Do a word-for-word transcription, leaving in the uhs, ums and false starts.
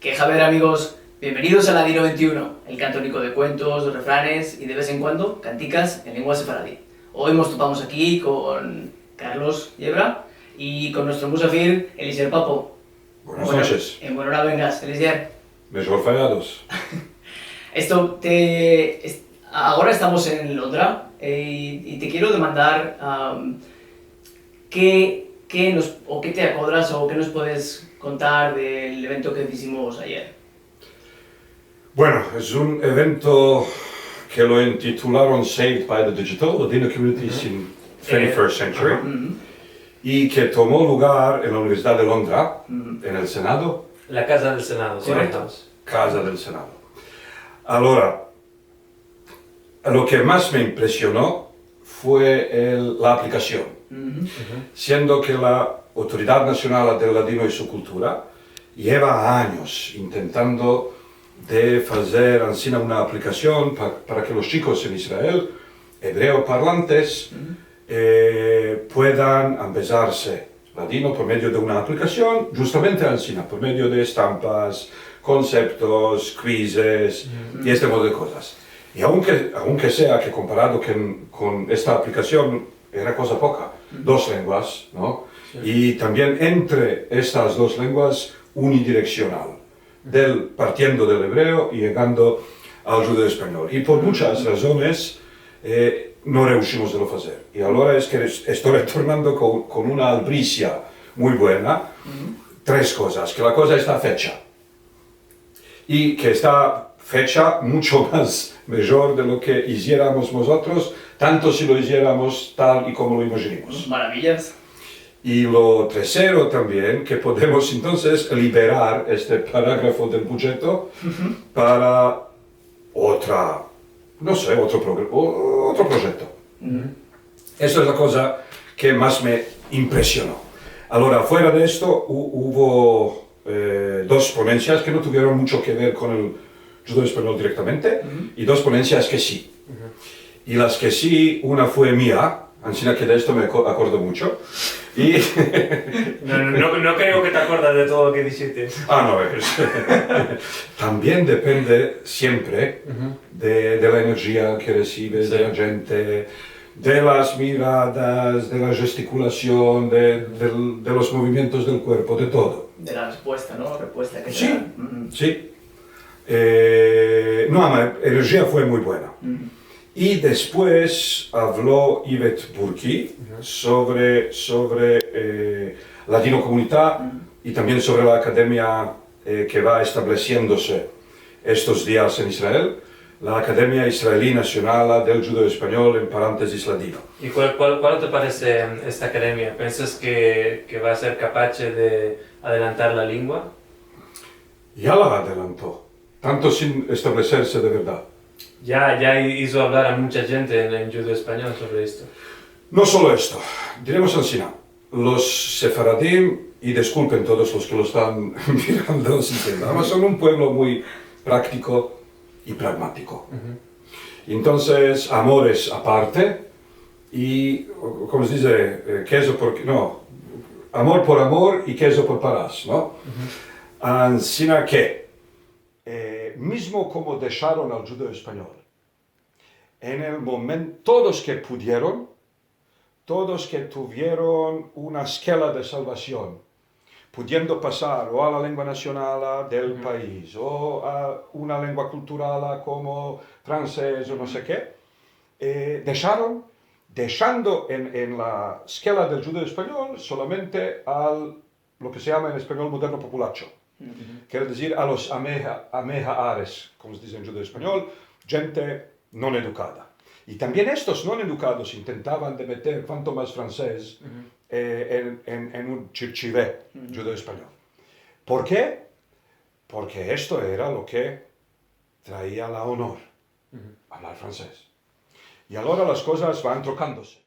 Eh, a ver, amigos, bienvenidos a Ladino vente i uno, el kantoniko de kuentos, refranes i, de vez en kuando, kantikas en lengua sefaradi. Oy mos topamos aki kon Carlos Yebra i kon muestro musafir, Eliezer Papo. Buenas noches. Enbuenora vengas, Eliezer. Mejor fallados. Esto te, est-, agora estamos en Londra, eh, i, i te kero demandar, am, ke, ke mos, o ke te akodras o ke mos puedes kontar del evento ke izimos ayer. Bueno, es un evento ke lo intitularon Saved by the Digital, Ladino Communities in twenty-first Century, i ke tomo lugar en la Universidad de Londra, en el Senado. La Kaza del Senado, si no estamos. Kaza del Senado. Agora, lo ke mas me impresiono fue el, la aplikasion, siendo ke la Autoridad Nasional del Ladino i su Kultura yeva anyos intentando de fazer ansina una aplikasion pa, para ke los chikos en Israel, ebreo parlantes, eh, puedan ambezarse ladino por medio de una aplikasion, djustamente ansina, por medio de estampas, konseptos, quizzes i este modo de kozas. I aunke, aunke sea ke komparado kon, kon esta aplikasion era koza poka, dos lenguas, no? Si. I tambien entre estas dos lenguas unidireksional, del, partiendo del ebreo i yegando al djudeo-espanyol. I por munchas razones, eh, no rehushimos de lo fazer. I agora es ke es-, esto retornando kon, kon una albrisia muy buena, tres kozas, ke la koza esta fecha. I ke esta fecha muncho mas mijor de lo ke izieramos mozotros, tanto si lo izieramos tal i komo lo imaginimos. Maraviyas. I lo tersero tambien, ke podemos entonses liberar este paragrafo del budjeto para otra, no se, otro progr-, o-, otro proyekto. Esto es la koza ke mas me impresiono. Agora, fuera de esto, hu-, uvo, eh, dos ponensias ke no tuvieron muncho ke ver kon el djudeo-espanyol direktamente, i dos ponensias ke si. I las ke si, una fue mia, ansina ke de esto me aco-, akordo muncho. I no, no, no, no kreo ke te akordas de todo lo ke dishites. Ah, no, es. Tambien depende siempre de, de la enerjia ke resives, de la djente, de las miradas, de la jestikulasion, de, del, de los movimientos del kuerpo, de todo. De la respuesta, no? Respuesta ke te dan. Si, si. Eh, no, la enerjia fue muy buena. I despues avlo Ivet Burki sovre, sovre, eh, Ladinokomunita i tambien sovre la akademia, eh, ke va establesiendose estos dias en Israel, la Akademia Israeli Nasionala del Djudeo-Espanyol en Parantesis Ladino. I kual, kual, kual te parese esta akademia? Pensas ke, ke va a ser kapache de adelantar la lengua? Ya la adelanto, tanto sin estableserse de verdad. Ya, ya i-, izo avlar a muncha djente en, en djudeo-espanyol sovre esto. No solo esto, diremos ansina, los sefaradim, i diskulpen todos los ke lo estan mirando, si entienden, ama son un puevlo muy praktiko i pragmatiko. Entonses, amor es aparte, i, komo se dize, eh, kezo por, no, amor por amor i kezo por paras, no? Ansina ke, eh, mizmo komo desharon al djudeo-espanyol, en el momen-, todos ke pudieron, todos ke tuvieron una skela de salvasion, pudiendo pasar o a la lengua nasionala del pais, o a una lengua kulturala komo fransez o no se ke, eh, desharon, deshando en, en la skela del djudeo-espanyol solamente al lo ke se yama en espanyol moderno populacho. Kere dizir a los ame ha-, ame haaretz, komo se dize en djudeo-espanyol, djente non edukada. I tambien estos non edukados intentavan de meter kuanto mas fransez, eh, en, en, en un chivchive djudeo-espanyol. Por ke? Porke esto era lo ke traia la onor, avlar fransez. I agora las kozas van trokandose.